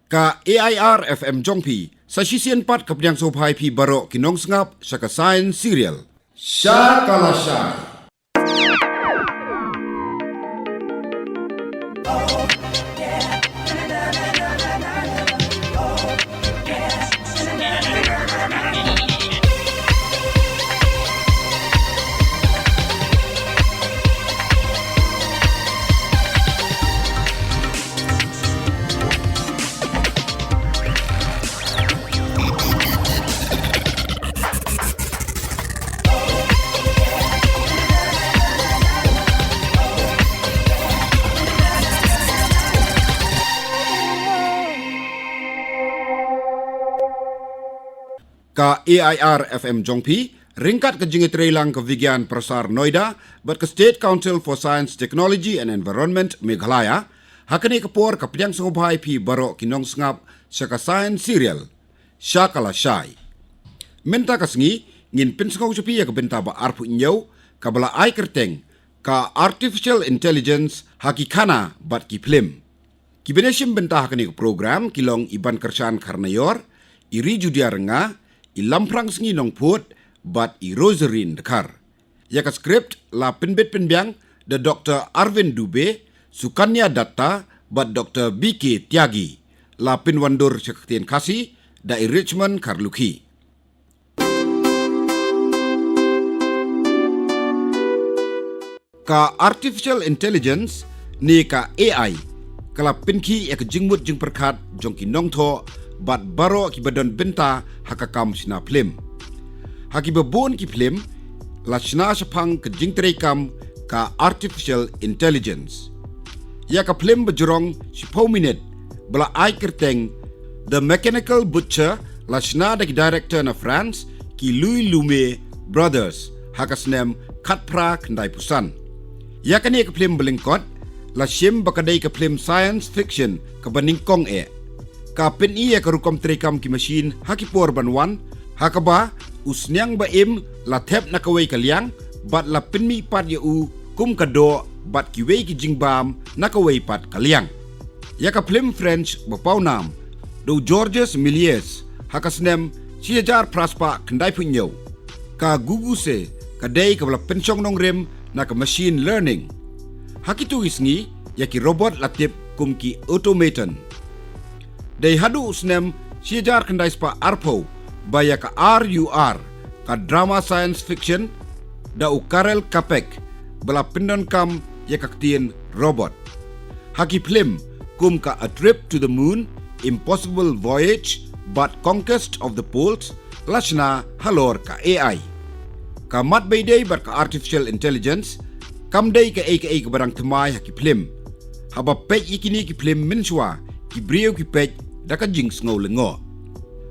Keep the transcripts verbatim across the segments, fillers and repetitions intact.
Ka A I R F M jong phi, sa shisien pat ka pdiang sngewbha ïa phi baroh ki nongsngap sha ka Science Serial. Sha ka la shai. Ka A I R F M jong phi, ryngkat ka jingïatreilang ka Vigyan Prasar Noida, bad ka State Council for Science, Technology and Environment Meghalaya, ha kane ka por ka pdiang sngewbha ïa phi baroh ki nongsngap sha ka Science Serial. Sha ka la shai. Mynta ka sngi, ngin pynsngew sha phi ïa ka bynta ba arphew hynñiew, kaba la ai kyrteng, ka Artificial Intelligence ha ki khana bad ki phlim. Kiban ïashim bynta ha kane ka program ki long i Bankyrshan Kharnaior, i Ri Judia Rnga, i Lamphrang Sngi Nongphut, bad i Rosarine Dkhar. Ïa ka script la pynbit pynbiang da Doktor Arvind Dubey, Sukanya Datta, bad Doktor B K Tyagi. La pynwandur sha ka ktien Khasi da i Richmond Kharlukhi. Ka Artificial Intelligence, ne ka A I, ka la pynkhih ïa ka jingmut jingpyrkhat jong ki nongthoh bad baroh kiba don bynta ha ka kam shna phlim. Ha kiba bun ki phlim, la shna shaphang ka jingtreikam ka Artificial Intelligence. Ïa ka phlim ba jrong shiphew minit, ba la ai kyrteng The Mechanical Butcher, la shna da ki director na France, ki Louis Lumière Brothers, ha ka snem khatphra khyndai phew san. Ïa kane ka phlim ba lyngkot, la shim ba ka dei ka phlim science fiction kaba nyngkong eh. Ka pyni ïa ka rukom treikam ki machine ha ki por ban wan, ha kaba u sniang ba im la thep na kawei ka liang, bad la pynmih pat ïa u kum ka doh bad kiwei ki jingbam na kawei pat ka liang. Ïa ka phlim French ba pawnam da u Georges Méliès, ha ka snem shi hajar phra spah khyndai phew hynñiew. Ka Gougouse ka dei kaba la pynshong nongrim na ka machine learning. Ha kito ki sngi, ïa ki robot la tip kum ki automaton. Dei haduh u snem shi hajar khyndai spah arphew, ba ïa ka R U R, ka drama science fiction, da u Karel Čapek, ba la pyndonkam ïa ka ktien robot. Ha ki phlim kum ka A Trip to the Moon, Impossible Voyage, bad Conquest of the Poles, la shna halor ka A I. Ka mat ba ïadei bad ka Artificial Intelligence kam dei kaei kaei kaba dang thymmai ha ki phlim. Haba peit ïa kine ki phlim mynshuwa, ki briew ki peit da ka jingsngew lyngngoh.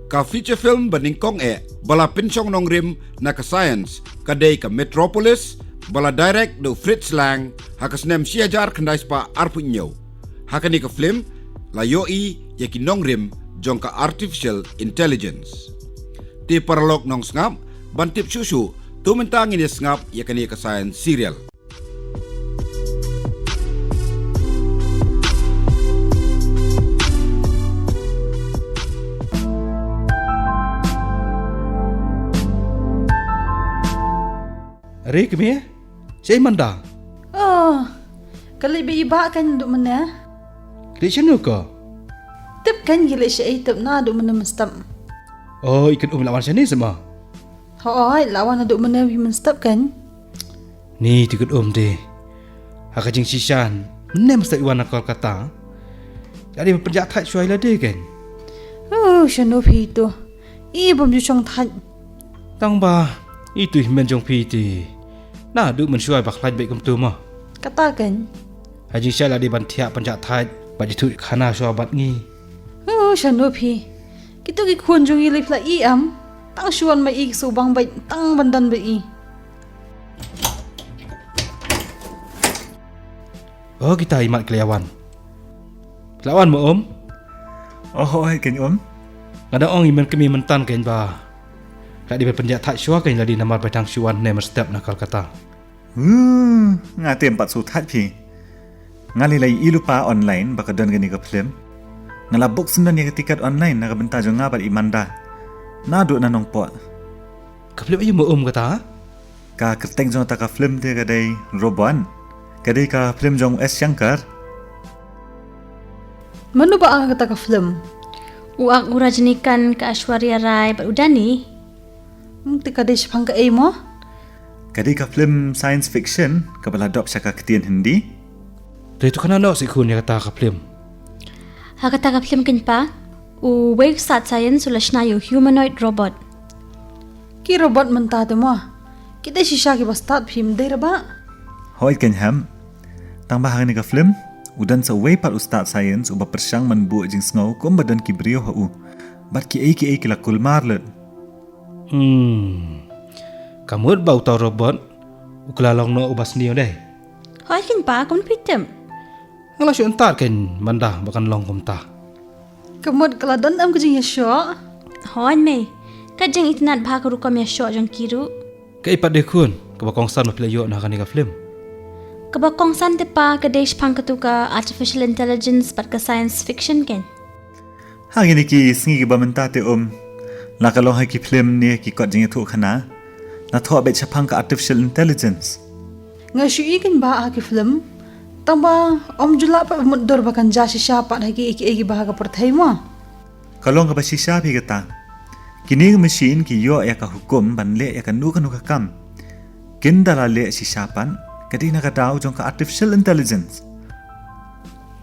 Ka feature film ba nyngkong eh ba la pynshong nongrim na ka science ka dei ka Metropolis, ba la direct da u Fritz Lang, ha ka snem shi hajar khyndai spah arphew hynñiew. Ha kane ka phlim la ïohi ïa ki nongrim jong ka Artificial Intelligence. Te paralok nongsngap, ban tip shuh shuh, to mynta ngin ïa sngap ïa kane ka Science Serial. Are kmie, shaei manda? Oh, ka leit bad i bah kan, duh mynne. Ka leit shano ko? Tip kan, ka leit shaei tip, naduh mynne mynstep. Oh, i Kynum la wan shane seh ma? Hooid, la wan naduh mynne mynstep kan. Ni te Kynum te, ha ka jingshisha mynne mynstep i wan na Kolkata. Ka dei ban pynjah thait shuwa ïa lade kan. Oh, shano phi to, i bym ju shong thait. Tang ba i tu i hynmen jong phi te, naduh mynshuwa ba khlaiñ beit kumto ma. Kata kan. Ha jingshisha la dei ban thiah pynjah thait bad ïathuh khana shuwa bad ngi. Oh, shano phi, kito ki khun jong i lei phi la i em? Tang shu wan ma i, ki shu bang beit, tang ban don beit i. Oh, kita i mat ki la wan. Phi la wan ma um? Oh, hooid kan um. Nga dang ong i, mynta kmie mynta kan ba la dei ban pynjah thait shuwa kan lade namar ba dang shu wan ne mynstep na Kolkata. Hmm, nga te ym pat shu thait phi. Nga lei la ïohi lypa online ba ka don kane ka phlim. Nga la book sngewdon ïa ka tiket online na ka bynta jong nga bad i Manda. Naduh na Nongpoh. Ka film aïu mo um kata? Ka kyrteng jong kata ka film te ka dei Robot. Ka dei ka film jong S Shankar. Mano ba ong kata ka film? U ak u Rajinikanth, ka Aishwarya Rai bad u Danny. Hmm, te ka dei shaphang kaei mo? Ka dei ka film science fiction kaba la dub sha ka ktien Hindi. Te to khana noh sih khun ïa kata ka film. Ha kata ka film keiñ pa, uwei u stad science u la shna ïa u humanoid robot. Ki robot mynta te mo, ki dei shisha kiba stad phim dei ra ba? Hooid keiñ hem. Tang ba ha kane ka film u don sa uwei pat u stad science uba pyrshang ban buh jingsngew kumba don ki briew ha u. Bad kiei kiei ki la kulmar lut. Hmm. Ka mut ba uta u robot u kylla long noh uba sniew dei? Hooid keiñ pa, kumno phi tip? Nga la shu antad keiñ Manda ba kan long kumta. Ka mut ka la don em ka jingïashoh? Hooid mei. Ka jingitynnad bha ka rukom ïashoh jong ki ruh. Kaei pat de khun kaba kongsan ba phi la ïoh na kane ka film? Kaba kongsan te pa ka dei shaphang katu ka artificial intelligence bad ka science fiction keiñ. Ha kine ki sngi kiba mynta te um, la ka long ha ki film ne ki kot jingïathuhkhana, la thoh beit shaphang ka artificial intelligence. Nga shu i keiñ ba ha ki film, tang ba ym ju lah pat mutdur ba kan jia shisha pat ha kiei kiei kiba ha ka pyrthei mo. Ka long kaba shisha phi kata. Kine ki machine ki ïoh ïa ka hukum ban leh ïa kano kano ka kam. Kin da la leh shisha pat, ka dei na ka daw jong ka artificial intelligence.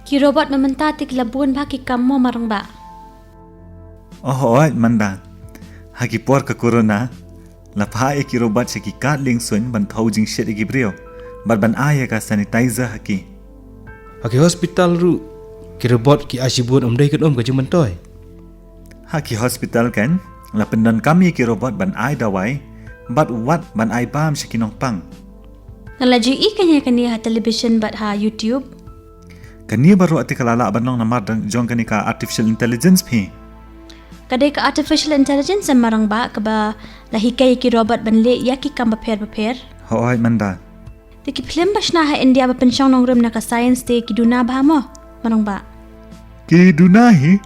Ki robot mynta te ki la bun bha ki kam mo Marangbah? Oh hooid Manda. Ha ki por ka corona, la phah ïa ki robot sha ki kad liengsuiñ ban thaw jingshit ïa ki briew bad ban ai ïa ka sanitizer ha ki. Ha ki hospital ruh ki robot ki ai shibun, ym dei kan um ka jingmyntoi? Ha ki hospital keiñ la pyndonkam ïa ki robot ban ai dawai bad wat ban ai bam sha ki nongpang. Nga la ju i keiñ ïa kane ha television bad ha YouTube. Kane baroh te ka la lah ban long namar jong kane ka artificial intelligence phi? Ka dei ka artificial intelligence em Marangbah kaba la hikai ïa ki robot ban leh ïa ki kam bapher bapher? Hooid Manda. Te ki film ba shna ha India ba pynshong nongrim na ka science te ki duna bha mo Marangbah? Ki duna hi.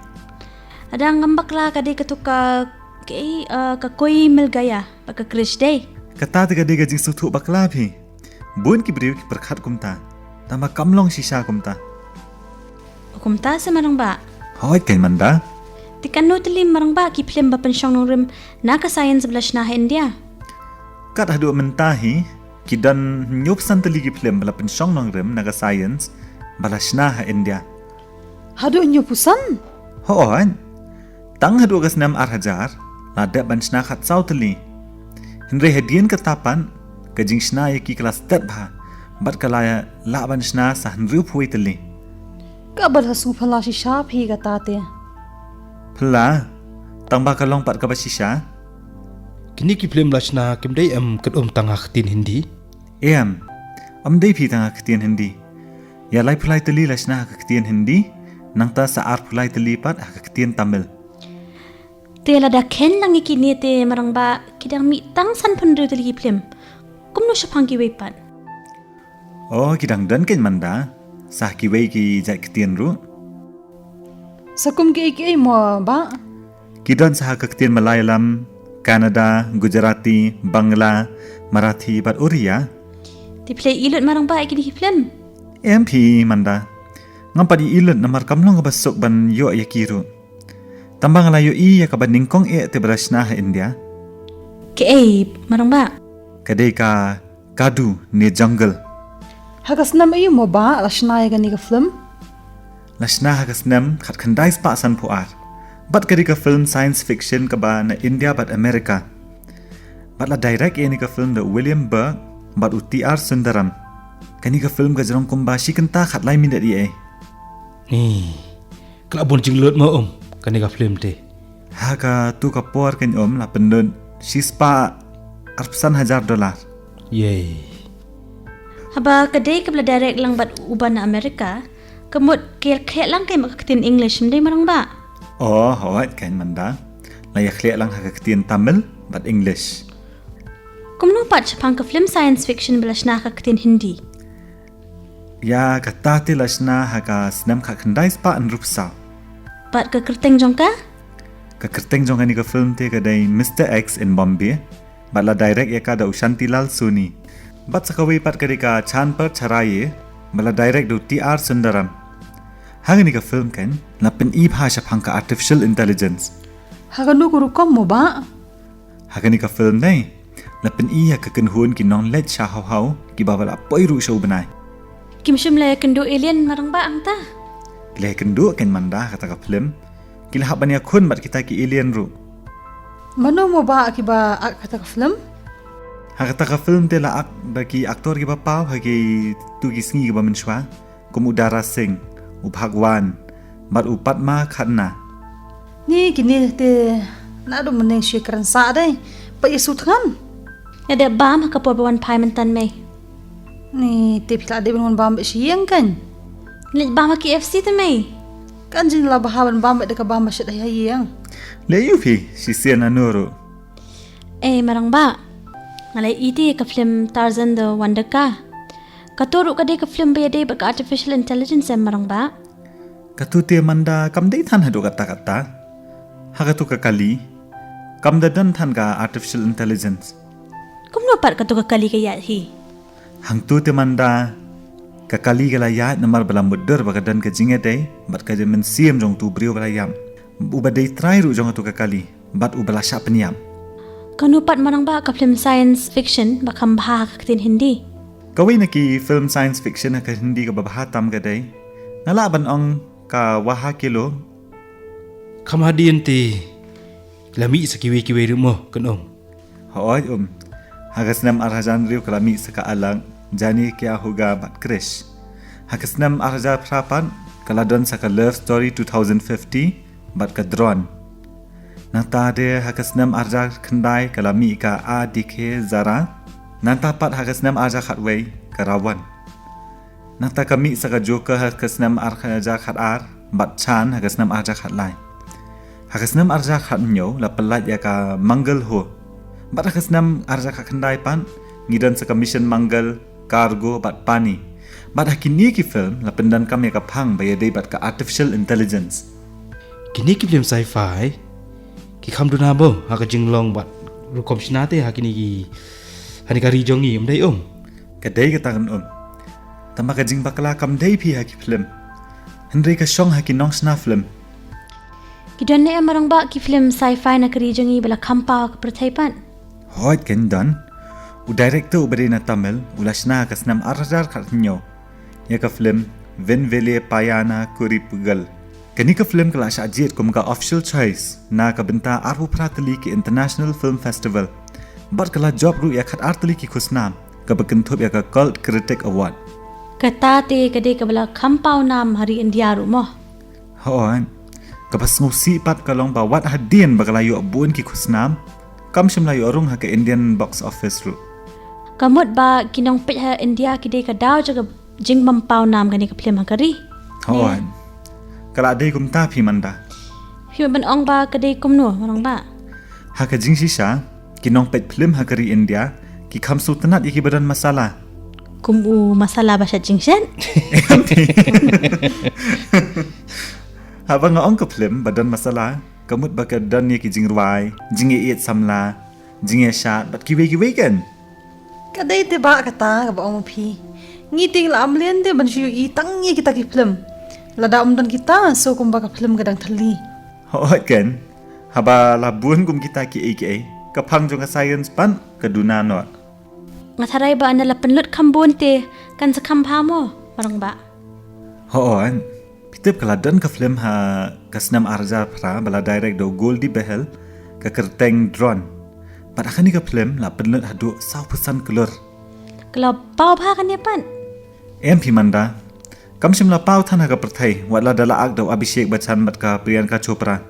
Lada ngam bakla ka dei katu ka, kaei, eh, ka Koi Mil Gaya bad ka Krrish dei? Kata te ka dei ka jingsngewthuh bakla phi. Bun ki briew ki pyrkhat kumta, tang ba kam long shisha kumta. Kumta se Marangbah? Hooid keiñ Manda. Te katno tylli Marangbah ki film ba pynshong nongrim na ka science ba la shna ha India? Kat haduh mynta hi ki don hynñiewphew san tylli ki film ba la pynshong nongrim na ka science ba la shna ha India. Haduh hynñiewphew san? Hooid. Tang haduh ka snem ar hajar la dep ban shna khatsaw tylli. Hynrei hadien kata pat ka jingshna ïa ki ka la stet bha bad ka la lah ban shna sa hynriewphew tylli. Kaba da sngewphylla shisha phi kata te. Phylla, tang ba ka long pat kaba shisha. Kine ki film la shna kim dei em kat um tang ha ka ktien Hindi? Em, ym dei phi tang ha ka ktien Hindi. Ïa laiphew lai tylli la shna ha ka ktien Hindi, nangta sa arphew lai tylli pat ha ka ktien Tamil. Te lada kheiñ lang ïa kine te Marangbah ki dang mih tang sanphew hynriew tylli ki film. Kumno shaphang kiwei pat? Oh, ki dang don keiñ Manda, sa ha kiwei ki jait ktien ruh. Sa kum kiei kiei mo Bah? Ki don sa ha ka ktien Malayalam, Kannada, Gujarati, Bangla, Marathi bad Oriya. Te phi la ïohi lut Marangbah ïa kine ki film? Em phi Manda. Ngam pat ïohi lut namar kam long kaba suk ban ïoh ïa ki ruh. Tang ba nga la ïohi ïa kaba nyngkong eh te ba la shna ha India. Kaei Marangbah? Ka dei ka Kaadu ne Jungle. Ha ka snem aïu mo Bah la shna ïa kane ka film? La shna ha ka snem khatkhyndai spah sanphew ar. Bad ka dei ka film science fiction kaba na India bad America. Bad la direct ïa kane ka film da u William Berg bad u T R Sundaram. Kane ka film ka jrong kumba shi kynta khatlai minit ïa ei. Ni. Ka la bun jinglut mo um kane ka film te? Ha katu ka por keiñ um la pynlut shispah arphew san hajar dollar. Yei. Haba ka dei kaba la direct lang bad uba na America, ka mut ka ïakhleh lang keiñ bad ka ktien English, ym dei Marangbah? Oh, hooid keiñ Manda. La ïakhleh lang ha ka ktien Tamil bad English. Kumno pat shaphang ka film science fiction ba la shna ha ka ktien Hindi? Ïa kata te la shna ha ka snem khatkhyndai spah hynriewphew saw. Bad ka kyrteng jong ka? Ka kyrteng jong kane ka film te ka dei Mister X in Bombay. Bad la direct ïa ka da u Shantilal Soni. Bad sa kawei pat ka dei ka Chan Par Charaye. Bad la direct da u T R Sundaram. Ha kane ka film kan la pyni bha shaphang ka artificial intelligence. Ha kano ka rukom mo bah? Ha kane ka film dei la pyni ïa ka kynhun ki nongleit sha haw haw kiba ba la poi ruh sha u bnai. Kim shym la ïakynduh alien marang bah hangta? Ki la ïakynduh kan Manda ha kata ka film. Ki la hap ban ïakhun bad kita ki alien ruh. Mano mo bah kiba ak ha kata ka film? Ha kata ka film te la ak da ki aktor kiba paw ha kitu ki sngi kiba mynshuwa. Kum u Dara Singh, u Bhagwan, bad u Padma Khanna. Ni kine te naduh mynne shu kren sah dei, pat ïa shu thngan. Ïa dep bam ha ka por ba wan phai mynta mei. Ni te phi la dep ban wan bam bad shu ïeng kan. Leit bam ha K F C te mei. Kan jingla bha ban bam bad da ka bam ba shet ha ïeng. Leit ïa phi, shisien na nuru. Eh, marang bah. Nga la ïohi te ka film Tarzan the Wonder Car. Katu ruh ka dei ka film ba ïadei bad ka artificial intelligence em marang bah. Katu te Manda kam dei than haduh katta katta. Ha katu ka kali kam da don than ka artificial intelligence. Kumno pat katu ka kali ka ïaid hi? Hangtu te Manda ka kali ka la ïaid namar ba la mutdur ba ka don ka jingïadei bad ka mynsiem jong utu u briew ba la ïap, uba dei trai ruh jong katu ka kali bad uba la shah pynïap. Kano pat marang bah ka film science fiction ba kham bha ha ka ktien Hindi? Kawei na ki film science fiction ha ka Hindi kaba bha tam ka dei, nga lah ban ong ka Waha Kilo. Kham hadien te la mih sa kiwei kiwei ruh mo kan ong. Hooid um. Ha ka snem ar hajar hynriew ka la mih sa ka Alag, Jaane Kya Hoga bad Krish. Ha ka snem ar hajar phra pat ka la don sa ka Love Story two thousand fifty bad ka Dron. Nangta de ha ka snem ar hajar khyndai ka la mih ka Aa Dikhe Zara. Nangta pat ha ka snem ar hajar khatwei ka Ravan. Nangta ka mih sa ka Joker ha ka snem ar hajar khatar bad Chan ha ka snem ar hajar khatlai. Ha ka snem ar hajar khathynñiew la pyllait ïa ka Mangal Ho. Bad ha ka snem ar hajar khatkhyndai pat ngi don sa ka Mission Mangal, Cargo bad Pani. Bad ha kine ki film la pyndonkam ïa ka phang ba ïadei bad ka artificial intelligence. Kine ki film sci-fi ki kham duna bha ha ka jinglong bad rukom shna te ha kine ki, ha kane ka ri jong ngi, ym dei um? Ka dei kata kan um. Tangba ka jingbakla kam dei phi ha ki film, hynrei ka shong ha ki nongshna film. Ki don ne em marang bah ki film sci-fi na ka ri jong ngi ba la kham paw ha ka pyrthei pat? Hooid kan don. U director uba dei na Tamil u la shna ha ka snem ar hajar khathynñiew ïa ka film Vin Vele Payana Kurippugal. Kane ka film ka la shah jied kum ka official choice na ka bynta arphew phra tylli ki International Film Festival. Bad ka la jop ruh ïa khatar tylli ki khusnam, kaba kynthup ïa ka Cult Critic Award. Kata te ka dei kaba la kham paw nam ha ri India ruh mo? Hooid. Kaba sngewsih pat ka long ba wat hadien ba ka la ïoh bun ki khusnam, kam shym la ïoh rung ha ka Indian box office ruh. Ka mut ba ki nongpeit ha India ki dei ka daw jong ka jingbym paw nam kane ka film ha ka ri. Hooid. Ka la dei kumta phi Manda? Phi ban ong ba ka dei kumno marang bah? Ha ka jingshisha ki nongpeit film ha ka ri India ki kham sngewtynnat ïa kiba don masala. Kum u masala ba shet jingshet. Haba nga ong ka film ba don masala, ka mut ba ka don ïa ki jingrwai, jingïaieit samla, jingïashad bad kiwei kiwei kan. Ka dei te bah kata kaba ong ma phi. Ngi te ngi la amlien te ban shu ïohi tang ïa kita ki film. Lada ym don kita, so kumba ka film ka dang thylli. Hooid kan. Haba la bun kum kita kiei kiei, ka phang jong ka science pat ka duna noh. Nga tharai ba ynda la pynlut kham bun te kan sa kham bha mo marang bah? Hooid. Phi tip ka la don ka film ha ka snem ar hajar phra ba la direct da u Goldie Behl, ka kyrteng Dron. Bad ha kane ka film la pynlut haduh sawphew san klur. Ka la paw bha kane pat? Em phi Manda. Kam shym la paw than ha ka pyrthei wat la da la ak da u Abhishek Bachchan bad ka Priyanka Chopra.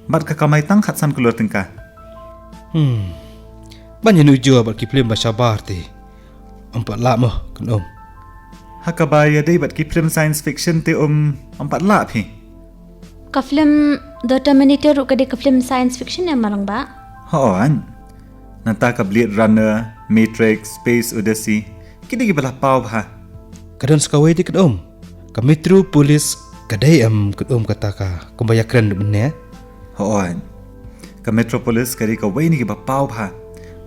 Bad ka kamai tang khatsan klur tyngka. Hmm. Ban ïanujor bad ki film ba shabar te ym pat lah mo kan ong. Ha kaba ïadei bad ki film science fiction te um ym pat lah phi. Ka film The Terminator ruh ka dei ka film science fiction em marang bah? Hooid. Nangta ka Blade Runner, Matrix, Space Odyssey, ki dei kiba la paw bha. Ka don sa kawei te kan ong, ka Metropolis Ka dei em, Kut Um, kata ka kumba ïakren mynne? Hooid. Ka Metropolis ka dei kawei na kiba paw bha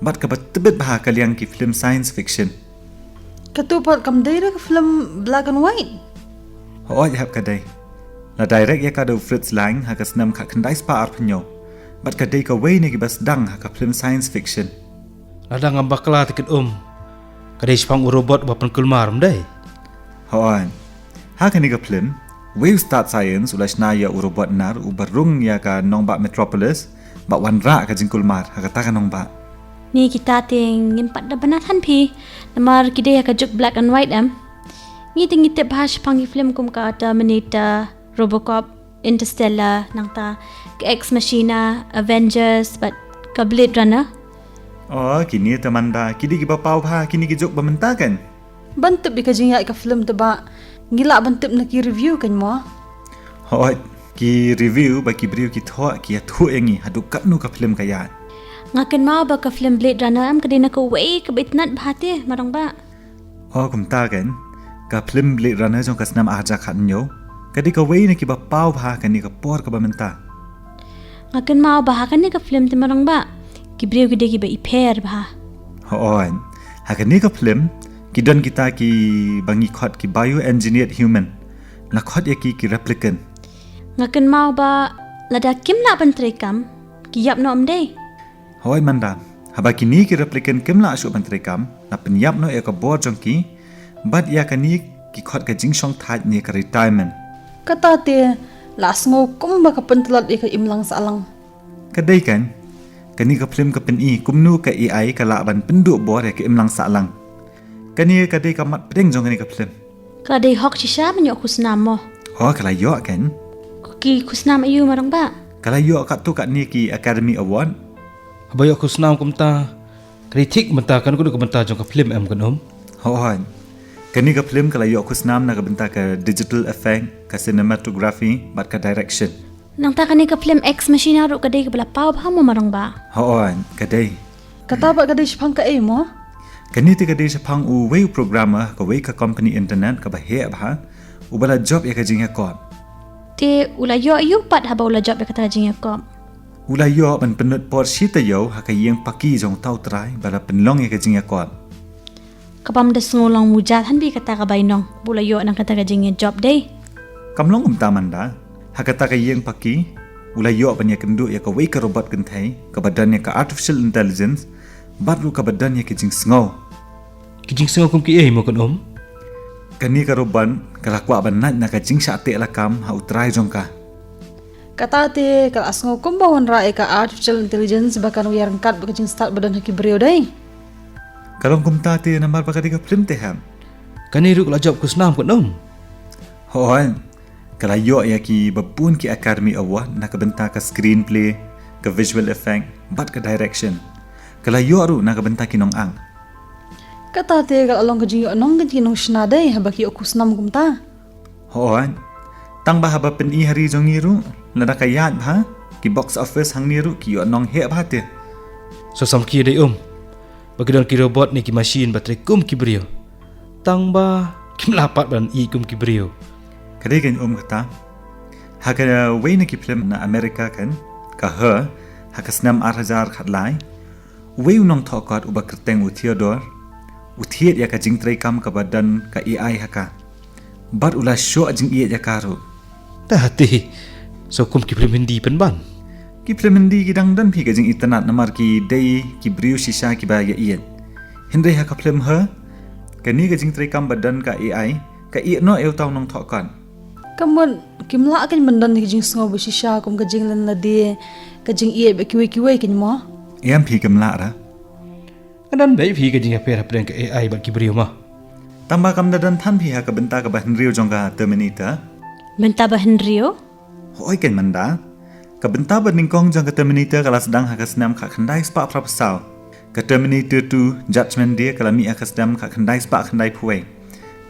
bad kaba tbit bha ka liang ki film science fiction. Katu pat kam dei re ka film black and white? Hooid, hap ka dei. La direct ïa ka da u Fritz Lang ha ka snem khatkhyndai spah arphew hynñiew. Bad ka dei kawei na kiba sdang ha ka film science fiction. Lada ngam bakla te Kut Um, ka dei shaphang u robot ba pynkulmar, ym dei? Hooid. Ha kane ka film, uwei u stad science u la shna ïa u robot nar uba rung ïa ka nongbah Metropolis bad wanrah ka jingkulmar ha kata ka nongbah. Ni kita te ngim pat da bna than phi, namar ki dei ha ka juk black and white em. Ngi te ngi tip bha shaphang ki film kum ka Terminator, Robocop, Interstellar, nangta ka Ex Machina, Avengers, bad ka Blade Runner. Oh, kine te Manda, ki dei kiba paw bha, kine ki juk ba mynta kan. Ban tip ïa ka jingïaid ka film te ba ngi lah ban tip na ki review kan mo? Hooid, ki review ba ki briew ki thoh, ki ïathuh ïa ngi haduh katno ka film ka ïaid. Nga kynmaw ba ka film Blade Runner em ka dei na kawei kaba itynnad bha te, Marangbah. Oh, kumta kan. Ka film Blade Runner jong ka snem arhajar khathynñiew ka dei kawei na kiba paw bha kane ka por kaba mynta. Nga kynmaw ba ha kane ka film te Marangbah, ki briew ki dei kiba ipher bha. Hooid. Ha kane ka film ki don kita kiba ngi khot ki bioengineered human. La khot ïa ki ki replicant. Nga kynmaw ba lada kim lah ban treikam, ki ïap noh, ym dei? Hooid Manda, haba kine ki replicant kim lah shuh ban treikam, la pynïap noh ïa ka bor jong ki bad ïa kane ki khot ka jingshongthait ne ka retirement. Kata te la sngew kumba ka pyntlot ïa ka imlang sahlang. Ka dei kan, kane ka film ka pyni kumno ka A I ka lah ban pynduh bor ïa ka imlang sahlang. Kane ka dei ka mat pdeng jong kane ka film. Ka dei hok shisha ban ïoh khusnam mo? Oh, ka la ïoh kan. Ki khusnam aïu Marangbah? Ka la ïoh katto katne ki Academy Award. Haba ïoh khusnam kumta, ka dei thik mynta kan, kano ka bynta jong ka film em Kut Um? Hooid. Kane ka film ka la ïoh khusnam na ka bynta ka digital effect, ka cinematography bad ka direction. Nangta kane ka film Ex Machina ruh ka dei kaba la paw bha mo Marangbah? Hooid, ka dei. Kata pat ka dei shaphang kaei mo? Kane te ka dei shaphang uwei u programmer kawei ka company internet kaba heh bha, uba la jop ïa ka jingïakop. Te u la ïoh aïu pat haba u la jop ïa kata ka jingïakop? U la ïoh ban pynlut por shi taïew ha ka ïing paki jong uta u trai ba la pynlong ïa ka jingïakop. Ka bym da sngew long mujat hangne kata ka bainong ba u la ïoh na kata ka jingïajop, dei? Kam long kumta Manda. Ha kata ka ïing paki u la ïoh ban ïakynduh ïa kawei ka robot kynthei kaba don ïa ka artificial intelligence bad ruh kaba don ïa ka jingsngew. Ka jingsngew kum kiei mo Kut Um? Kane ka robot ka la kwah ban nait na ka jingshah teh lakam ha u trai jong ka. Kata te ka la sngew kumba wanrah ïa ka artificial intelligence ba kan ïaryngkat bad ka jingstad ba don ha ki briew, dei? Ka long kumta te namar ba ka dei ka film te hem. Kane ruh ka la jop khusnam Kut Um? Hooid. Ka la ïoh ïa kiba bun ki Academy Award na ka bynta ka screenplay, ka visual effect bad ka direction. Ka la ïoh ruh na ka bynta ki nongakt. Kata te ka la long ka jingïohnong ka jingïohnong shna, dei, haba ki ïoh khusnam kumta. Hooid. Tang ba haba pyni ha ri jong ngi ruh, lada ka ïaid bha, ki box office hangne ruh ki ïohnong heh bha te. Sngewsih ki dei um ba ki don ki robot ne ki machine ba trei kum ki briew. Tang ba kim lah pat ban ïeit kum ki briew. Ka dei kan um kata. Ha kawei na ki film na America kan, ka Her, ha ka snem ar hajar khatlai. Uwei u nongthoh kot uba kyrteng u Theodore u thied ïa ka jingtreikam kaba don ka A I ha ka. Bad u la shoh jingïeit ïa ka ruh. Te hati, so kum ki film Hindi pynban? Ki film Hindi ki dang don phi ka jingitynnad namar ki dei ki briew shisha kiba ïaieit. Hynrei ha ka film Her, kane ka jingtreikam ba don ka A I ka ïeh noh ïa uta u nongthoh kot. Ka mut kim lah kan ban don ka jingsngew ba shisha kum ka jinglen lade, ka jingïeit bad kiwei kiwei kan mo? Em phi, kim lah ra. Ka don beit phi ka jingïapher hapdeng ka A I bad ki briew mo. Tang ba kam da don than phi ha ka bynta kaba hynriew jong ka Terminator. Bynta ba hynriew? Hooid kan Manda. Ka bynta ba nyngkong jong ka Terminator ka la sdang ha ka snem khatkhyndai spah phra phew saw. Ka Terminator two Judgment Day ka la mih ha ka snem khatkhyndai spah khyndai phew wei.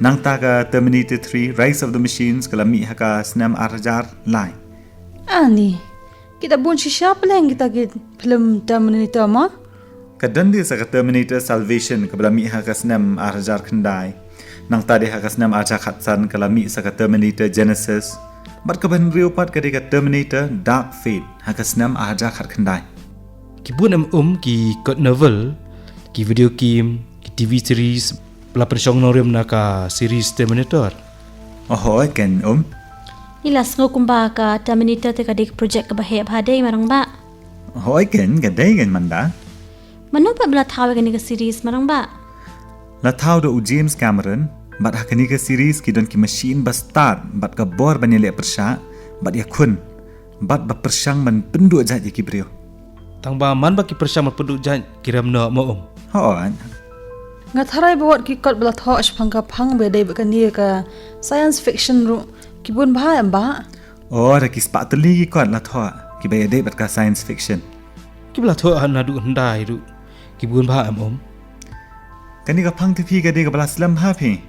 Nangta ka Terminator three Rise of the Machines ka la mih ha ka snem ar hajar lai. Ani, kita bun shisha pleng kita ki film Terminator mo? Ka don de sa ka Terminator Salvation kaba la mih ha ka snem ar hajar khyndai. Nangta de ha ka snem ar hajar khatsan ka la mih sa ka Terminator Genisys. Bad kaba hynriew pat ka dei ka Terminator Dark Fate, ha ka snem ar hajar khatkhyndai. Ki bun em um ki kot novel, ki video game, ki T V series, ba la pynshong nongrim na ka series Terminator. Oh, hooid keiñ, um. Ngi la sngew kumba ka Terminator te ka dei ka project kaba heh bha dei, Marangbah. Hooid keiñ, ka dei keiñ, Manda. Mano pat ba la thaw ïa kane ka series, Marangbah? La thaw da u James Cameron, bad ha kane ka series ki don ki machine ba stad, bad ka bor ban ïaleh pyrshah, bad ïakhun, bad ba pyrshang ban pynduh jait ïa ki briew. Tang ba man ba ki pyrshang ban pynduh jait, ki rem noh, mo um? Hooid. Nga tharai ba wat ki kot ba la thoh shaphang ka phang ba ïadei bad kane ka science fiction ruh ki bun bha, em Bah? Oh, da ki spah tylli ki kot la thoh, kiba ïadei bad ka science fiction. Kiba la thoh ha naduh hyndai ruh ki bun bha, em um? Kane ka phang te phi, ka dei kaba la slem bha phi.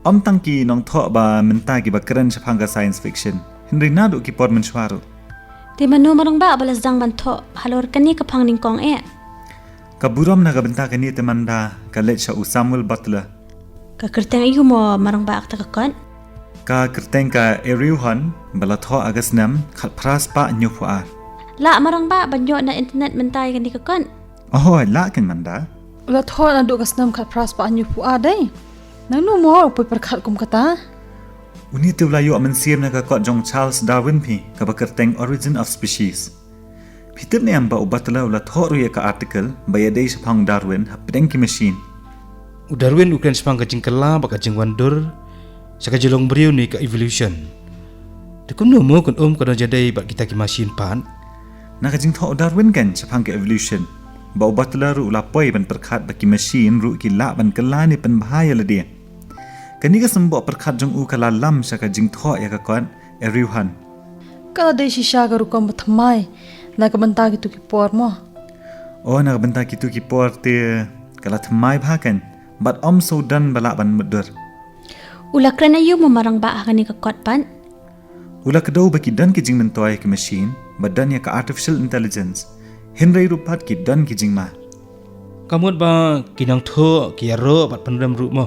Ym tang ki nongthoh ba mynta kiba kren shaphang ka science fiction, hynrei naduh ki por mynshuwa ruh. Te mano, Marangbah, ba la sdang ban thoh halor kane ka phang nyngkong eh? Ka burom na ka bynta kane te, Manda, ka leit sha u Samuel Butler. Ka kyrteng aïu mo, Marangbah, kata ka kot? Ka kyrteng ka Ariu Hunt, ba la thoh ha ka snem khatphra spah hynñiewphew ar. Lah, Marangbah, ban ïoh na internet mynta ïa kane ka kot? Oh, lah keiñ, Manda. U la thoh naduh ka snem khatphra spah hynñiewphew ar dei. Nangno mo u poi pyrkhat kum kata? Une te u la ïoh mynsiem na ka kot jong Charles Darwin phi, kaba kyrteng Origin of Species. Phi tip ne em ba u Butler u la thoh ruh ïa ka article ba ïadei shaphang u Darwin hapdeng ki machine. U Darwin u kren shaphang ka jingkylla bad ka jingwandur sha ka jinglong briew ne ka evolution. Te kumno mo, Kong Um, ka don jingïadei bad kita ki machine pat? Na ka jingthoh u Darwin keiñ shaphang ka evolution, ba u Butler ruh u la poi ban pyrkhat ba ki machine ruh ki lah ban kylla ne pynbha ïa lade. Kane ka symboh pyrkhat jong u ka la lam sha ka jingthoh ïa ka kot Ariu Hunt. Ka la dei shisha ka rukom ba thymmai na ka bynta kito ki por mo? Oh, na ka bynta kito ki por te ka la thymmai bha keiñ, bad ym shu don ba lah ban mutdur. U la kren aïu mo, Marangbah, ha kane ka kot pat? U la kdew ba ki don ki jingmyntoi ki machine, ba don ïa ka artificial intelligence, hynrei ruh pat ki don ki jingma. Ka mut ba ki nongthoh ki ïaroh bad pynrem ruh mo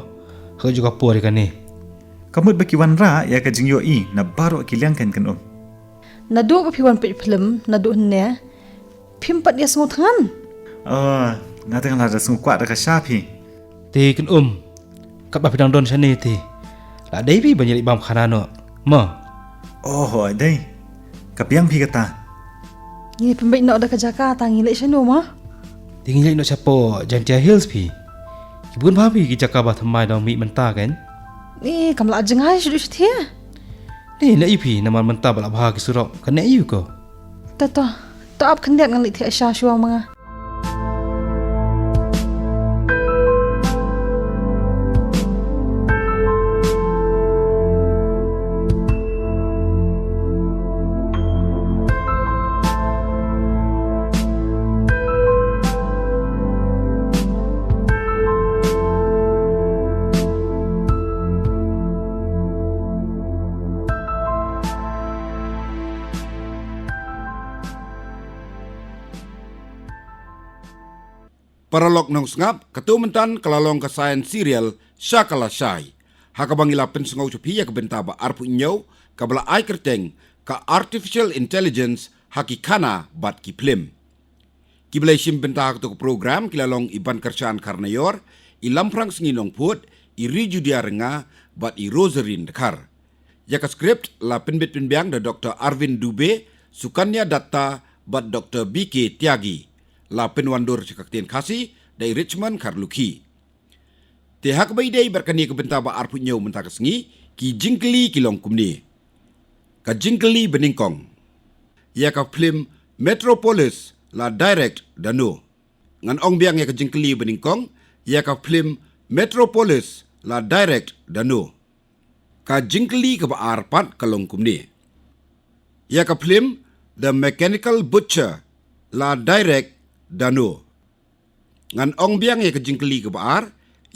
ha kajuh ka por ïa kane? Ka mut ba ki wanrah ïa ka jingïohi na baroh ki liang keiñ, Kong Um. Naduh ba phi wan peit film naduh hynne, phim pat ïa sngew thngan? Oh, nga te nga la da sngew kwah da ka sha phi. Te Kong Um, katba phi dang don shane te la dei phi ban ïaleit bam khana noh mo? Oh, hooid dei. Ka biang phi kata. Ngi pynbeit noh da ka jaka, tang ngi leit shano mo? Te ngi leit noh shapoh Jaintia Hills phi. Ki bun bha phi ki jaka ba thymmai dang mih mynta keiñ. Ni kam lah jngai shuh shuh. Ni na i phi, namar mynta ba la bha ki surok, kane aïu ko? To to, to ap khyndiat, ngan leit thiah sha shuwa ma nga. Paralok nongsngap, katto mynta ka la long ka Science Serial sha ka lashai, ha kaba ngi la pynsngew sha phi ïa ka bynta ba arphew hynñiew kaba la ai kyrteng ka Artificial Intelligence ha ki khana bad ki phlim. Kiba la shim bynta ha kato ka program ki la long i Bankyrshan Kharnaior, i Lamphrang Sngi Nongphut, i Rijudia Rnga bad i Rosarine Dkhar. Ïa ka script la pynbit pynbiang da Doctor Arvind Dubey, Sukanya Datta bad Doctor B K Tyagi. La pynwandur sha ka ktien Khasi da i Richmond Kharlukhi. Te ha kaba ïadei bad kane ka bynta ba arphew hynñiew mynta ka sngi, ki jingkylli ki long kumne. Ka jingkylli ba nyngkong: ïa ka phlim Metropolis la direct da no? Ngan ong biang ïa ka jingkylli ba nyngkong: ïa ka phlim Metropolis la direct da no? Ka jingkylli kaba ar pat ka long kumne: ïa ka phlim The Mechanical Butcher la direct da no? Ngan ong biang ïa ka jingkylli kaba ar: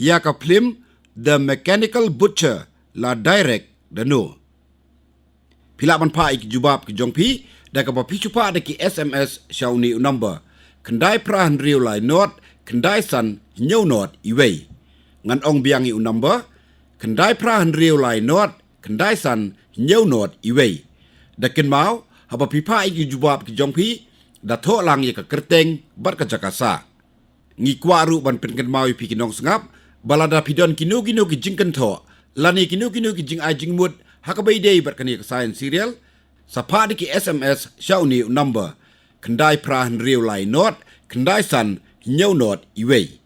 ïa ka phlim The Mechanical Butcher la direct da no? Phi lah ban phah ïa ki jubab ki jong phi da kaba phi shu phah da ki S M S sha une u number: khyndai phra hynriew lai nod khyndai san hynñiew nod iwei. Ngan ong biang ïa u number: khyndai phra hynriew lai nod khyndai san hynñiew not uwei. Da kynmaw, haba phi phah ïa ki jubab ki jong phi, da thoh lang ïa ka kyrteng bad ka jaka sah. Ngi kwah ruh ban pynkynmaw ïa phi ki nongsngap ba lada phi don kino kino ki jingkynthoh lane kino kino ki jingai jingmut ha kaba ïadei bad kane ka Science Serial, sa phah da ki S M S sha une u number khyndai phra hynriew lai not khyndai san hynñiew not uwei.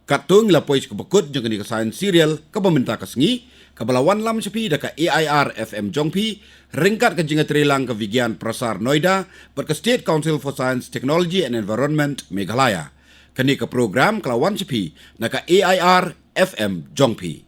Katto ngi la poi sha kaba kut jong kane ka Science Serial kaba mynta ka sngi, kaba la wanlam sha phi da ka A I R F M jong phi, ryngkat ka jingïatreilang ka Vigyan Prasar Noida bad ka State Council for Science, Technology and Environment Meghalaya. Kane ka program ka la wan sha phi na ka A I R F M jong phi.